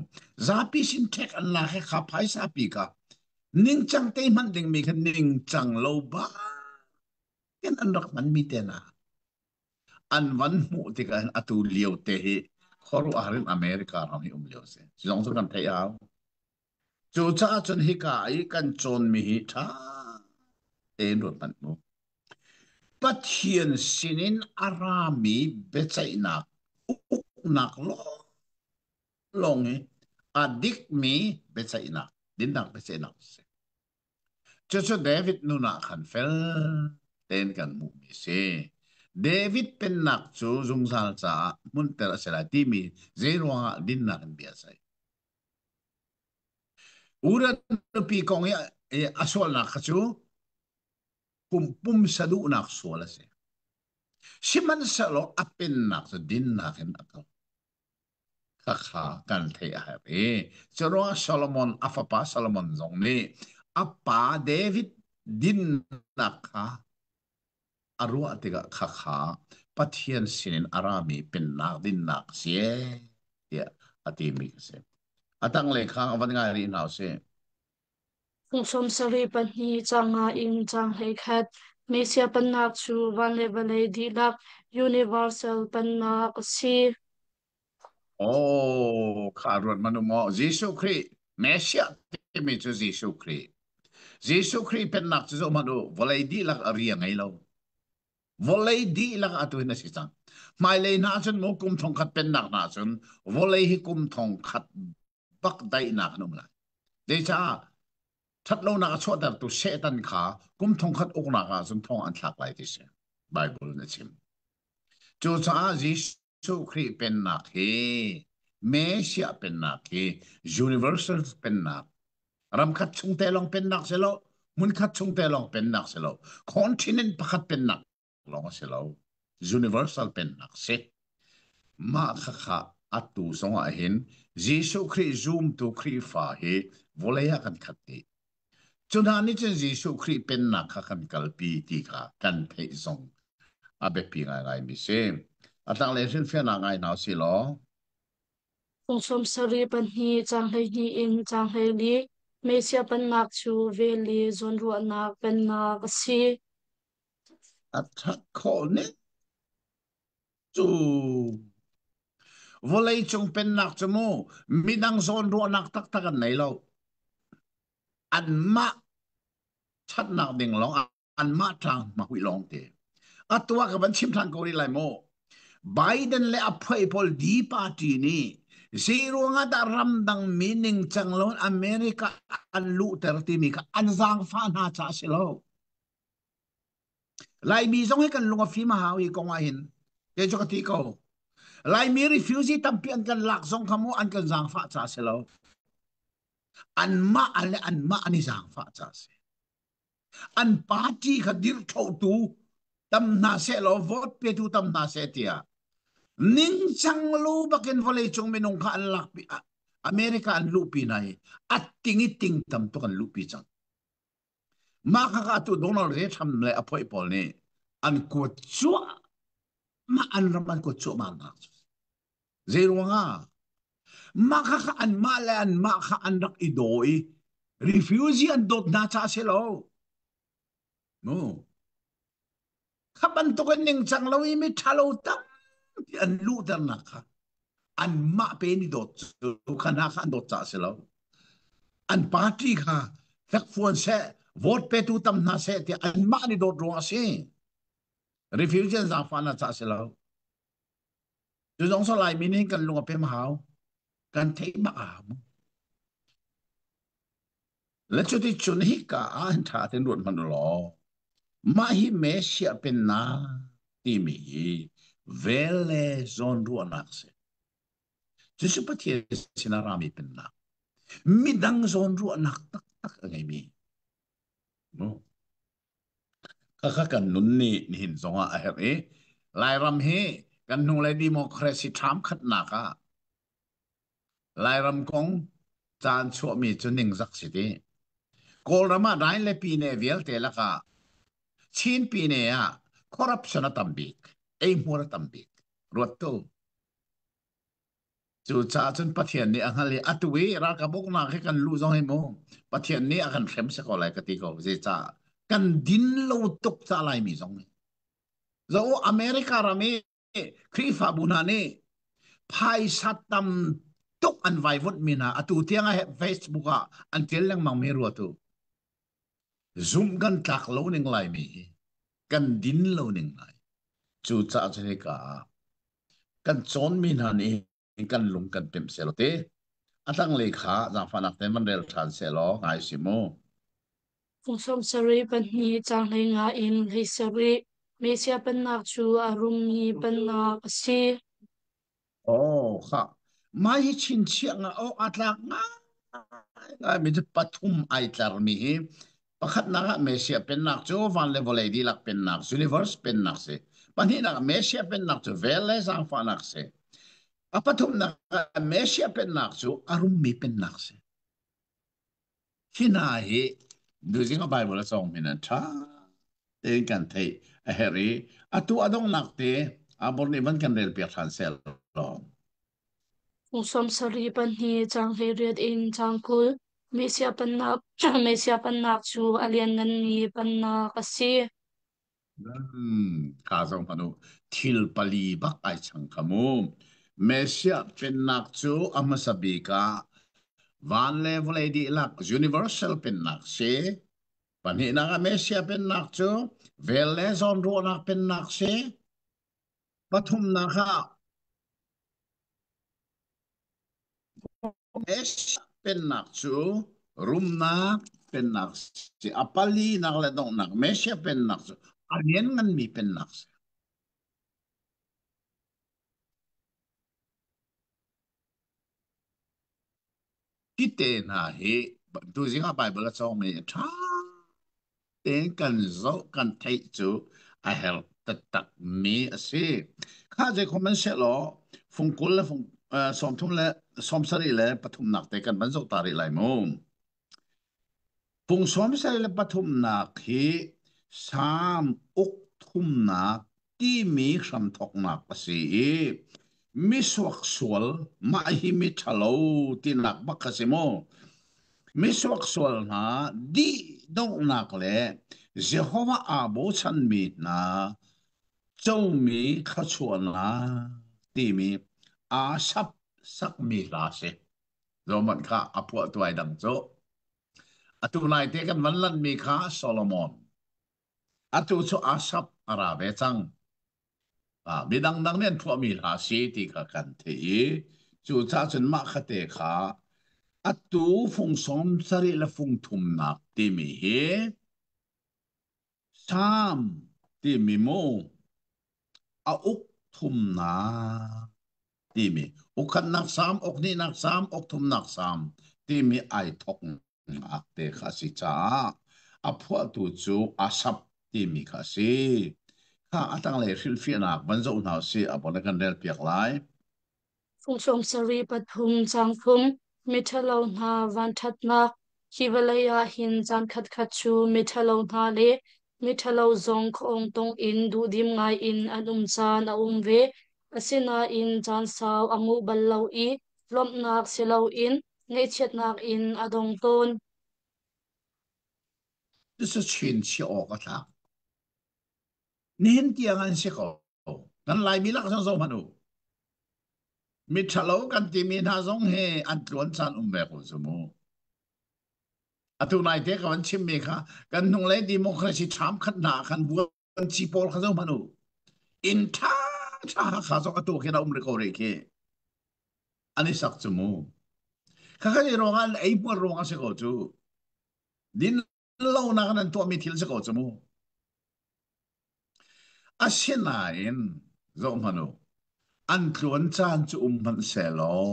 Zapi sin tax an lak he kha phaisa pi kha ningcang te hman dingmi kha ningcang lo bakin an rak hmanmi te hna an van hmuh tikah atu lio te hi khuaruahhar in America ram hi um lio si. Zong cu kan theih hau. Cucaah cun hika i kan cawnmi hi ṭha tein ruat hmanh u. Pathian sinin a rami biaceihnak uknak lawnglawng hi a dikmi biaceihnak, dinnak biaceihnak a si. Cucu David nun ah khan fel tein kan hmuhmi a si. David pennak cu zungzal caah hmunhter a si lai timi zeiruangah dinnak in bia a ceih. Uriah nupi kong i a sualnak kha cu pumsa duhnak sual a si. Sihmanhsehlaw a pennak cu dinnak in a kal. Khakha kan theih a herh i curuangah Solomon a fapa Solomon zong nih a pa David dinnak kha a ruah tikah khakha Pathian sinin a rami pennak dinnak a si tiah a timi a si. A tanglei kha van ngai rih hna usih. Kum 72 caang nga in caang 11 Messiah pennak cu van le vawlei dihlak universal pennak a si. Oh, kha ruat manu maw Jesuh Khrih Messiah timi cu Jesuh Khrih. Jesuh Khrih pennak cu zoh hmanh u, vawlei dihlak a ri a ngei lo. Vawlei dihlak atu hin a si cang. Hmailei hna cun mu kum thongkhat pennak hna cun vawlei hi kum thongkhat bak daihnak an um lai. Zeicah ṭhatlonak a chuahtertu Satan kha kum thongkhat uknak ah cun thong an thlak lai ti si. Bible nih a chim. Cucaah Jesuh Khrih pennak hi Messiah pennak hi universal pennak ramkhat chung te lawng pennak si lo hmunkhat chung te lawng pennak si lo continent pakhat pennak lawng a si lo universal pennak si mah khakha atu zong ah hin Jesuh Khrih zumtu Khrihfa hi vawlei ah kan khat dih cu hna nih cun Jesuh Khrih pennak kha kan kalpi ti kha kan theih zong a biapi ngaingaimi si a tanglei hrilhfiahnak ngai hna usih law Kum 72 caang 12 in caang 14 Messiah pennak cu vel le zawnruahnak pennak a si. A ṭhat khawh ning cu vawleicung pennak cu mu midang zawnruahnak taktak an nei lo. Anmah ṭhatnak ding lawng anmah tlang hmahuih lawng te. Atu ah ka van chim ṭhan ko rih lai mu. Biden le a phuai pawl D party nih zei ruangah dah ramdang mi ningcang lo in America an luhter timi kha an zaangfah hna caah si lo. Laimi zong hi kan lung a fim a hau hi kong ah hin kei cu ka ti ko. Laimi refugee tampi an kan lak zong kha mu an kan zaangfah caah si lo. Anmah le anmah an i zaangfah caah si. An party kha dirhṭhotu tam hna seh law vote petu tam hna seh tiah ningcang lu bakin vawleicung minung kha an lakpi America an luhpi hna i a ting i ting tam tuk an luhpi cang. Mah kha kha atu Donald J. Trump le a phoih pawl nih an kuat cuahmah an ram an kuat cuahmah nak cu. Zei ruangah? Mah kha kha anmah le anmah kha an rak i daw i refugee an dawt hna caah si lo. Mu. Kha bantuk in ningcang lo i mi ṭhalo tampi an luhternak kha anmah pe ni dawt cu kha hna kha an dawt caah si lo. An party kha fekfuan seh, vote petu tam hna seh tiah anmah ni dawt ruang a si. Refugee an zaangfah hna caah si lo. Cu zong so Laimi nih kan lung a pem hau. Kan theih bak a hau. Le cuti cun hika ah hin ṭha tein ruat hmanh u law mah hi Messiah pennak timi hi vel le zawnruahnak si. Cucu Pathian sinah rami pennak. Midang zawnruahnak taktak a ngeimi. Mu. Khakha kan nun nih nihin zongah a herh i Lairam hi kan hnulei democracy ṭham khatnak ah Lairam kong caan chuahmi cu ningzak si ti. Kawlram ah Rain le Pine vialte lakah Chin Pine ah corruption a tam bik, eihmur a tam bik. Ruat tu. Cucaah cun Pathian nih a hngal i atu i ralkap uknak hi kan luh zong hi mu Pathian nih a kan hrem si ko lai ka ti ko. Zeicah kan din lo tuk ca Laimi zong nih. Zo America ram i Khrihfabu hna nih phaisa tam tuk an vaivuanh mi hna atu tiang ah Facebook ah an ṭial lengmang mi ruatu zumh kan tlak lo ning Laimi hi kan din lo ning lai. Cucaah cun hika ah kan cawnmi hna nih kan lung kan pemh selaw ti a tanglei kha zaangfahnak tein van rel ṭhan sehlaw ngai si mu. Kum 72 caang 15 in 17. Messiah Pennak cu a rummi pennak a si. Oh, kha. Mah hi chinchiah nga awk aa tlak ngaingai mi cu pathum ai tlarmi hi pakhatnak ah Messiah pennak cu van le vawlei dihlak pennak universe pennak si. Pahnihnak ah Messiah pennak cu vel le zaangfahnak si. A pathumnak ah Messiah pennak cu a rummi pennak si. Hi hna hi tuzing a Bible a cawngmi nan ṭha tein kan theih a herh i atu a donghnak te Abor nih van kan relpiak ṭhan seh law. Kum 72 caang 18 in caang 20. Messiah pennak Messiah pennak cu a liannganmi pennak a si. Ka zoh hmanh u. Thil pali bak ai chang kha mu. Messiah pennak cu a hmasa bik ah van le vawlei dihlak universal pennak si. Pahnihnak ah Messiah pennak cu vel le zawnruahnak pennak si. Pathumnak ah Messiah pennak cu rumnak pennak si. A palinak le donghnak Messiah pennak cu a liannganmi pennak si. Hi te hna hi tuzing ah Bible a cawngmi ṭha tein kan zoh kan theih cu a herh taktakmi a si. Kha zeikhom an sehlaw fung 20 le fung 30 le 73 le pathumnak te kan van zoh ta rih lai mu. Fung 73 hi Salm uk thumnak timi hramthawknak a si i misuaksual mah hi mi ṭhalo tinak bak kha si mu. Misuaksual hna dih donghnak le Jehovah aa bochanmi hna comi thluachuahnak timi aa sap sakmi hla a si. Zohhmanh kha a phuahtu ai dang cu. Atu naite kan van lanhmi kha Solomon. Atu cu Asaph a ra ve cang. Midang dang nih an phuahmi hla si ti kha kan theih i cucaah cun mah khate kha atu fung 70 le fung thumnak timi hi Salm timi mu a uk thumnak timi ukhatnak Salm, ukhnihnak Salm, ukthumnak Salm timi ai thoknak te kha a si caah a phuahtu cu Asaph timi kha a si. Kha a tanglei hrilhfiahnak van zoh hna usih a bon kan rel piak lai. Fung 73 caang thum miṭhalo hna vanṭhatnak. Hi vawlei ah hin caan khatkhat cu miṭhalo hna le miṭhalo zong khuaawng in duhdim ngaiin an um caan a um ve. Asinain caan sau a nguh bal lo i lawmhnak si loin ngaihchiatnak in a dong tawn. Cucu chinchiah awk a tlak. Nihin tiang an si ko. Kan Laimi lak zong zoh hmanh u. Miṭhalo kan timi hna zong hi an tluan caan um ve ko cu mu. Atu naite ka van chimmi kha kan hnunglei democracy ṭham khat hna ah khan vuanci pawl kha zoh hmanh u. Inn ṭha ṭha kha zong atu khin a um rih ko rih khi. An i sak cu mu. Khakha i ruangah an ei hmuar ruang a si ko cu. Din lonak in an tuahmi thil si ko cu mu. Asinain zohhmanh u, an tluan caan cu um hmanh sehlaw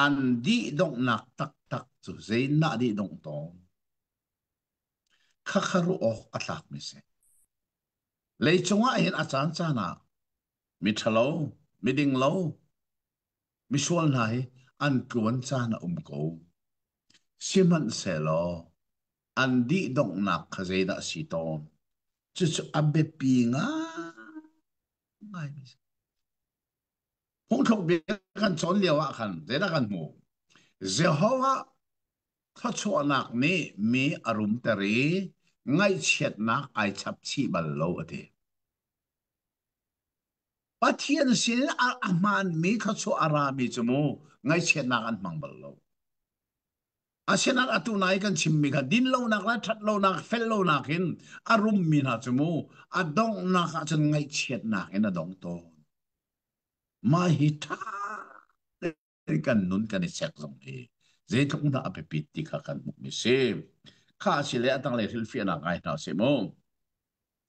an dihdonghnak taktak cu zeidah dihdongh tawn? Khakha ruah awk a tlakmi si. Leicung ah hin a caancaan ah miṭhalo, midinglo, misual hna hi an tluan caan a um ko. Sihmanhsehlaw an dihdonghnak kha zeidah a si tawn? Cucu a biapi ngaingaimi a si. Phungthluk bia kan cawn lio ah khan zeidah kan hmuh? Jehovah thluachuahnak nih mi a rumter i ngaihchiatnak ai chap chih bal lo a ti. Pathian sin a hmaanmi thluachuah a rami cu mu ngaihchiatnak an hmang bal lo. Asinain atu nai kan chimmi kha dinlonak le ṭhatlonak fellonak in a rummi hna cu mu a donghnak ah cun ngaihchiatnak in a dong tawn. Mah hi ṭha tein kan nun kan i check zong hi zeitluk dah a biapit ti kha kan hmuhmi si. Kha si le a tanglei hrilhfiahnak ngai hna sih mu.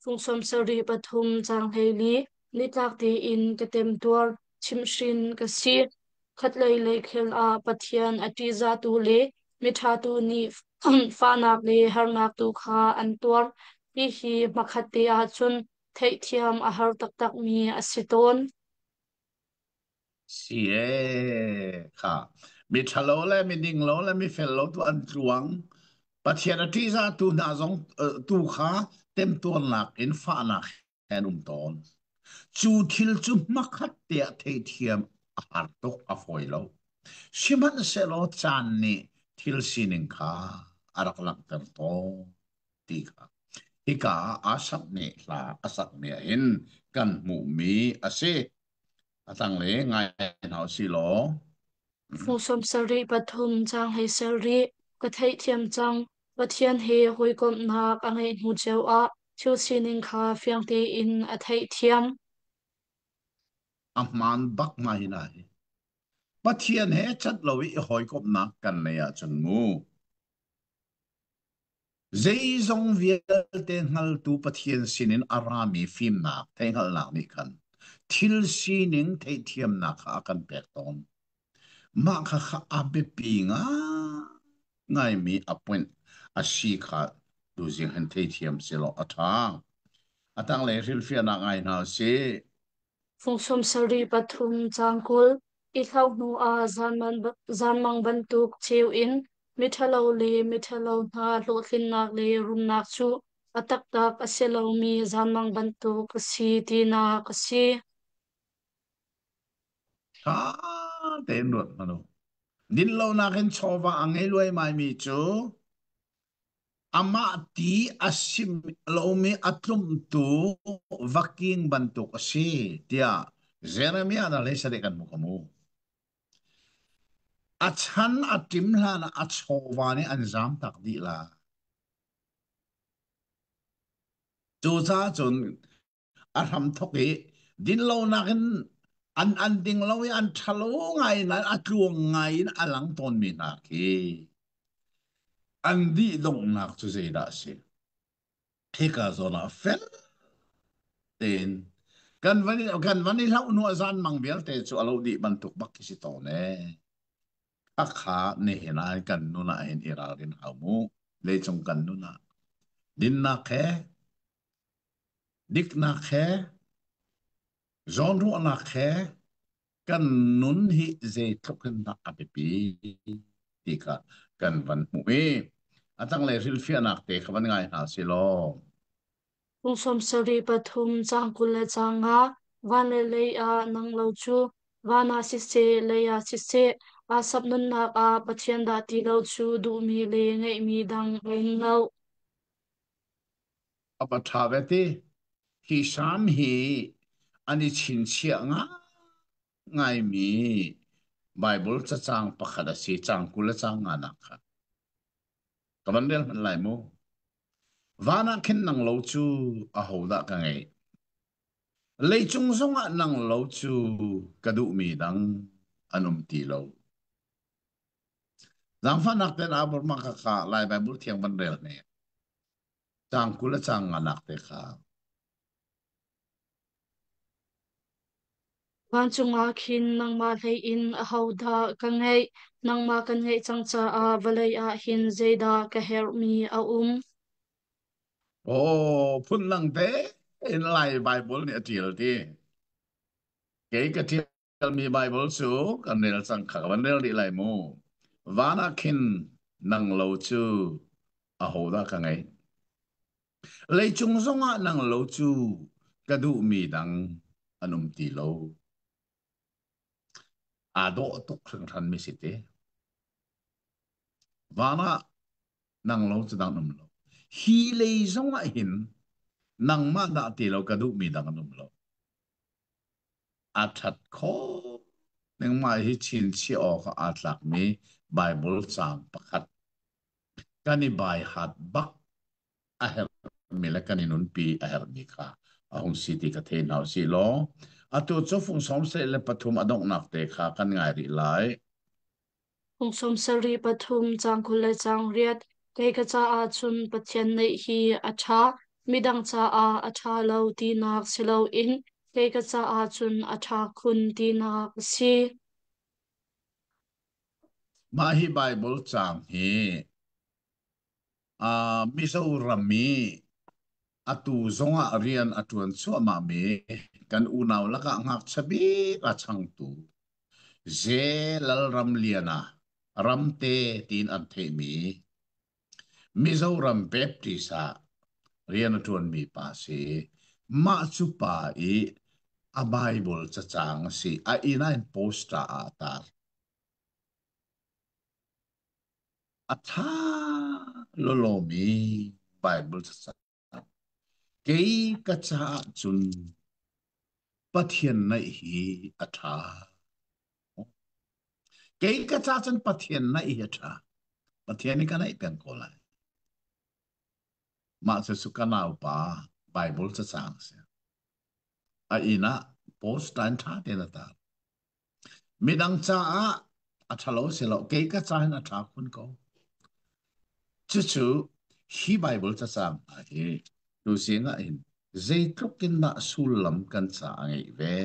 Fung 73 caang 14 nitlak tein ka temtuar chimhhrin ka si. Khatlei leikhel ah Pathian a ṭihzahtu le miṭhatu nih fahnak le harnak tu kha an tuar. Hihi hmakhatte ahcun theihthiam a har taktakmi a si tawn. Si ee kha miṭhalo le miding lo le mifel lo tu an tluang. Pathian a ṭihzahtu hna zong tu kha temtuarnak in fahnak he an um tawn. Cu thil cu hmakhat te ah theihthiam a har tuk, a fawi lo. Sihmanhsehlaw caan nih thil sining kha a rak langhter tawn ti kha hika ah Asaph nih hla a sakmi ah hin kan hmuhmi a si. A tanglei ngai hna u sih law. Fung 73 caang 17 ka theihthiam cang. Pathian he hawikomhnak a ngeih hnu cio ah thil sining kha fiang tein a theihthiam. A hmaan bak hna hi hna hi. Pathian he cat lo i hawikomhnak kan nei ahcun mu. Zeizong vialte hngaltu Pathian sinin a rami fimnak theihhngalhnak nih khan thil sining theihthiamnak kha a kan pek tawn. Mah khakha a biapi ngaingaimi appoint a si kha tuzing hin theithiam sehlaw a ṭha. A tanglei hrilhfiahnak ngai hna usih. Fung 73 caang 20 i hlauh hnuah zanmang bantuk cheu in miṭhalo le miṭhalo hna hlawhtlinnak le rumnak cu a taktak a si lomi zanmang bantuk a si tinak a si. Ṭha tein ruat hmanh u. Dinlonak in chawva a ngei luaimaimi cu amah ti a sim lomi a tlumtu vaking bantuk a si tiah Jeremiah na lei sadek kan hmu ka mu. A chan a ṭim hlan ah a chawva nih an zamtak dih la. Cucaah cun a hramthok i dinlonak in an ding lo i an ṭhalo ngai in a tluang ngai in a lang tawnmi hna khi an dih donghnak cu zeidah a si? Hika zawn ah fel tein kan van i hlauh hnu ah zanmang vialte cu a lo dih bantuk bak khi si tawn ee. Khakha nihin ah kan nun ah hin i ralrin hau mu. Leicung kan nun ah dinnak he diknak he zawnruahnak he kan nun hi zeitluk in dah a biapi ti kha. kan van hmuh i a tanglei hrilhfiahnak te kha van ngai hna si law. Kum 73 caang 25 van le lei ah nang lo cu van ah siseh lei ah siseh aa sap nunnak ah Pathian dah ti lo cu duhmi le ngeihmi dang a um lo. A va ṭha ve ti. Hi sam hi an i chinchiah ngaimi Bible cacang pakhat a si, caang 20 le caang nganak kha. Ka van rel hmanh lai mu. Van ah khin nang lo cu ahodah ka ngeih? Leicung zongah nang lo cu ka duhmi dang an um ti lo. Zaangfahnak ten Abraham kha kha Lai Bible thiang van rel ne. Caang 20 le caang nganak te kha. Vancung ah khin nangmah hlei in ahodah ka ngeih? Nangmah kan ngeih cang caah vawlei ah hin zeidah ka herhmi a um? Oh, phundang te in Lai Bible nih a ṭial ti. Kei ka ṭialmi Bible cu kan rel cang kha ka van rel rih lai mu. Van ah khin nang lo cu ahodah ka ngeih? Leicung zongah nang lo cu ka duhmi dang an um ti lo. Aa dawh tuk hringhran mi si te. Van ah nang lo cu dang um lo. Hi lei zongah hin nangmah dah ti lo ka duhmi dang an um lo. A ṭhat khawh ning mah hi chinchiah awk ah aa tlakmi Bible caang pakhat kan i bai hat bak a herhmi le kan i nunpi a herhmi kha a hung si ti ka thei hna usih law atu cu fung 73 a donghnak te kha kan ngai rih lai. Kum 73 caang 20 le caang riat kei ka caah cun Pathian neih hi a ṭha, midang caah a ṭha lo tinak si loin kei ka caah cun a ṭha khun tinak a si. Mah hi Baibal caang hi Mizoram i atu zongah rian a ṭuan cuahmahmi kan unau lakah ngakchia bik a changtu Je Lalramliana Ramte tiin an theihmi Mizoram Baptist ah rian a ṭuanmi pa si. Mah cu pa i a Baibal cacang a si. A inn ah in poster ah a tar. A ṭha lawlawmi Baibal cacang. Kei ka caah cun Pathian naih hi a ṭha. Kei ka caah cun Pathian naih hi a ṭha. Pathian hi ka naih peng ko lai. Mah cucu ka naupa Baibal cacang a si. A inn ah post-line ṭha tein a tar. Midang caah a ṭhalo si lo, kei ka ca hin a ṭha khun ko. Cucu hi Baibal cacang hna hi tuzing ah hin zeitluk in dah sullam kan ca a ngeih ve.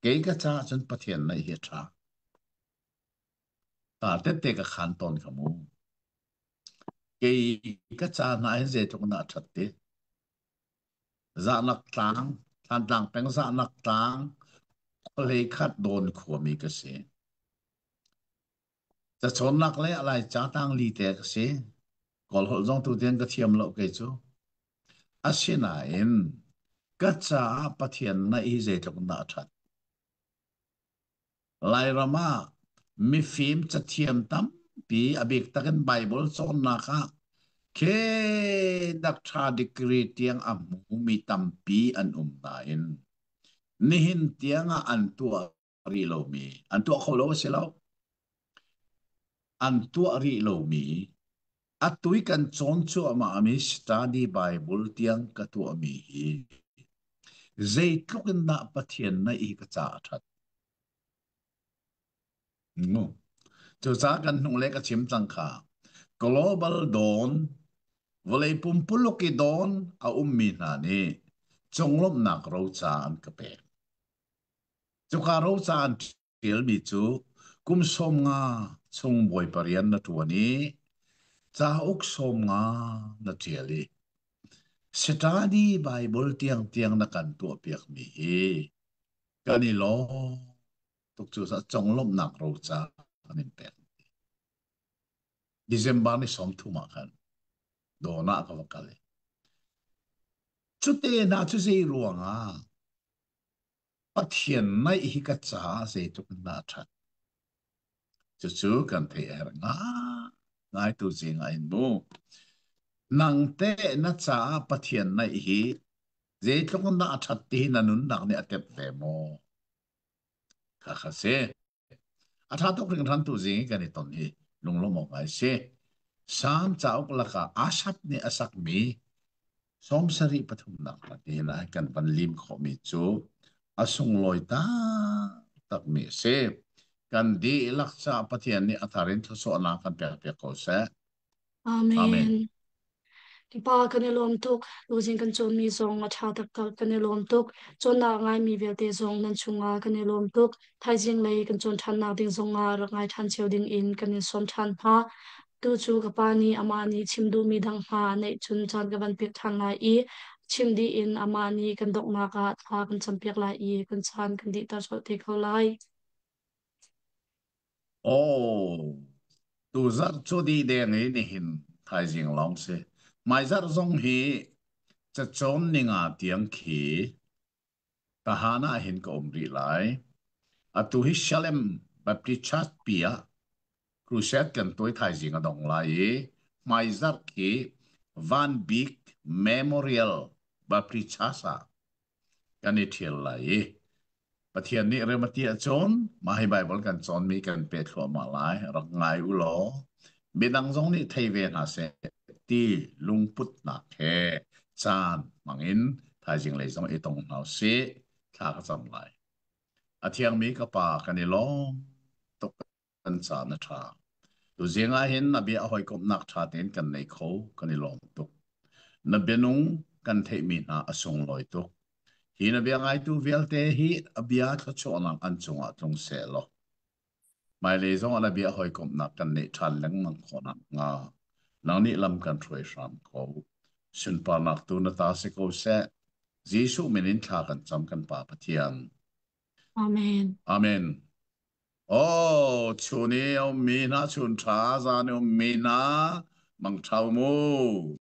Kei ka caah cun Pathian naih hi a ṭha. Ta tette ka khan tawn kha mu. Kei ka ca hna hin zeitluk in dah a ṭhat ti. Zahnak tlang, Thlantlang peng Zahnak tlang, khuahlei khat Dawn khuami ka si. Cacawnnak le a Laica tangli te ka si. Kawl holh zong tu tiang ka thiam lo kei cu. Asinain ka caah Pathian na i zeitluk in dah a ṭhat. Lairam ah mifim cathiam tampi a bik takin Baibal cawnnak ah khi dak ṭha degree tiang a hmumi tampi an um nain nihin tiangah an tuah rih lomi, an tuah kho lo a si lo. An tuah rih lomi atu i kan cawn cuahmahmi study Bible tiang ka tuahmi hi zeitluk in dah Pathian na i ka ca a ṭhat. Nu. Cucaah kan hnung le ka chim cang kha. Global Dawn, vawlei pumpuluk i dawn a ummi hna nih conglawmhnak roca an ka pek. Cuka roca an ṭialmi cu kum 50 chung Bawipa rian na ṭuan i cauk 50 na ṭial i Study Bible tiangtiang na kan tuahpiakmi hi kan i lawm tuk cu conglawmhnak roca kan in pek. December ni 30 ah khan dawn ah ka va kal i cute na cu zei ruangah Pathian naih hi ka caah zeitluk in dah a ṭhat. Cucu kan theih a herh ngai tu zing ah in mu. Nang teh na caah Pathian naih hi zeitluk in dah a ṭhat ti hi na nunnak nih a tep ve maw? Kha kha si. A ṭha tuk hringhran tu zing i kan i ton hi lunglawm awk ngai si. Salm cauk lakah Asaph nih a sakmi 73 nak hla ti hin kan van lim khawhmi cu a sunglawi taktakmi a si. Kan dihlak caah Pathian nih a thar in thluachuahnak kan pekpiak ko seh. Amen. Amen. Pa kan i lawm tuk. Tuzing kan cawnmi zong a ṭha taktak kan i lawm tuk. Cawnnak a ngaimi vialte zong nan chungah kan i lawm tuk. Thaizing lei kan cawn ṭhannak ding zongah rak ngai ṭhan cio dingin kan in sawm ṭhan hna. Tu cu ka pa nih amah nih chim duhmi dang hna a neih cun caan ka van pek ṭhan lai i chim dih in amah nih kan donghnak ah thla kan campiak lai i kan caan kan dihter colh te ko lai. Oh, tuzarh cu dih deng i nihin thaizing lawng si. Hmaizarh zong hi cacawn ninga tiang khi tahan ah hin ka um rih lai. Atu hi Shalem Baptist Church pi ah crusade kan tuai thaizing a dong lai i hmaizarh khi Van Bik Memorial Baptist Church ah kan i ṭhial lai i Pathian nih rem a ti ahcun mah hi Baibal kan cawnmi kan pe thluahmah lai. Rak ngai u law midang zong nih thei ve hna seh ti lungputnak he caan hmangin thaizing lei zong i tong hna usih. Thla ka cam lai. A thiangmi ka pa kan i lawm tuk kan caan a ṭha. Tuzing ah hin na bia hawikomhnak ṭha tein kan nei kho kan i lawm tuk. Na bianung kan theihmi hna a sunglawi tuk. Hi na bia ngaitu vialte hi a bia thluachuahnak an cungah tlung seh law hmailei zong ah na bia hawikomhnak kan neih ṭhan lengmang khawh nakhnga nang nih lam kan hruai hram ko. Sunparnak tu na ta si ko seh. Jesuh min in thla kan cam kan Pa Pathian. Amen. Amen. Oh, chun i a ummi hna, chun ṭha, zan i ummi hna, mangṭha u mu.